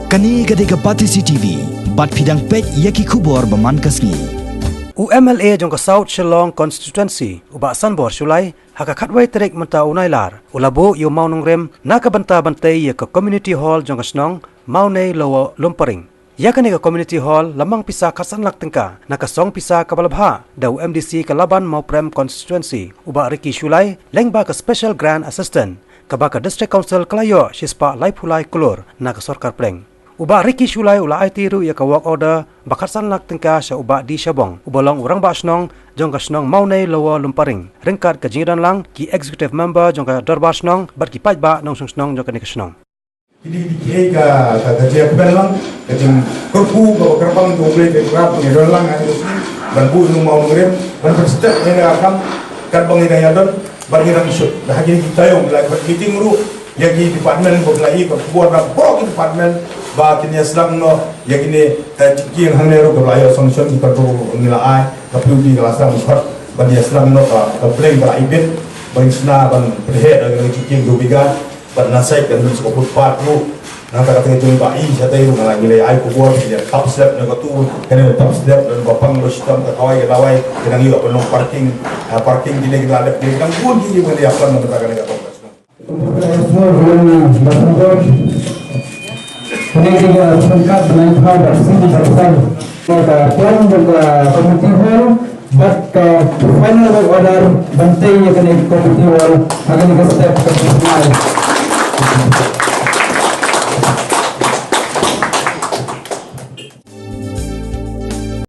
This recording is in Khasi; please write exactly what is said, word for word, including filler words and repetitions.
Kane ka dei ka Batesi T V, bad phi dang peit ïa ki khubor ba man ka sngi. U M L A jong ka South Shillong Constituency, u Bah Sanbor Shullai, ha ka khatwei tarik mynta u Nailar, u la buh ïa u mawnongrim na ka bynta ban tei ïa ka Community Hall jong ka shnong Mawnei Lower Lumparing. Ïa kane ka Community Hall la mang pisa khatsan lak tyngka na ka song pisa kaba la bhah da u M D C ka Laban Mawprem Constituency, u Bah Ricky Shullai, lyngba ka Special Grant Assistant kaba ka District Council ka la ïoh shispah laiphew lai klur na ka sorkar pdeng. U Bah Ricky Shullai u la aiti ruh ïa ka work order ba khatsan lak tyngka sha u Bah D Shabong, uba long u rangbah shnong jong ka shnong Mawnei Lower Lumparing, ryngkat ka jingdonlang ki executive member jong ka dorbar shnong bad ki paidbah nongshong shnong jong kane ka shnong. Kine ki dei ka, ka, ka jingkmen lang, ka jingkyrkhu kaba kyrpang jong U Blei, ka jingkyrpang jong U Blei, ban buh ïa u mawnongrim, ban pynstep ïa ka kam, katba ngi dang ïadon, ban ngi dang shu, ha kine ki taïew, la ki meeting ruh ïa ki department, ba la ïoh ka khubor na baroh ki department, ba kin ïa sdang noh ïa kine, eh, jingkieng hangne ruh, ba la ïoh sanction, ki control ngi la ai, ka P U D ka la sdang khot, ban ïa sdang noh ka, ka blank ka la ibit, ban shna, ban pynheh ïa ka jingkieng dua bigha. Bad na sait kan dun sha ka footpath ruh. Nangta kata ka jong Bah I, shatei ruh nga la, ngi la ai khubor, ngi la tap slab na katu, kane la tap slab, don ba pang ba shitom ka dawai ka dawai, ka dang ïoh ban long parking, ah, parking kine ki la dep, ki dang bun ki, ki ban ïa pang na kata kane ka tong ka shnong. Kane ka jingïasyllok ka ban ai khubor ba sini ba san. Ka plan jong ka community hall, bad ka final work order ban tei ïa kane ka community hall ha kane ka step ka pynshai.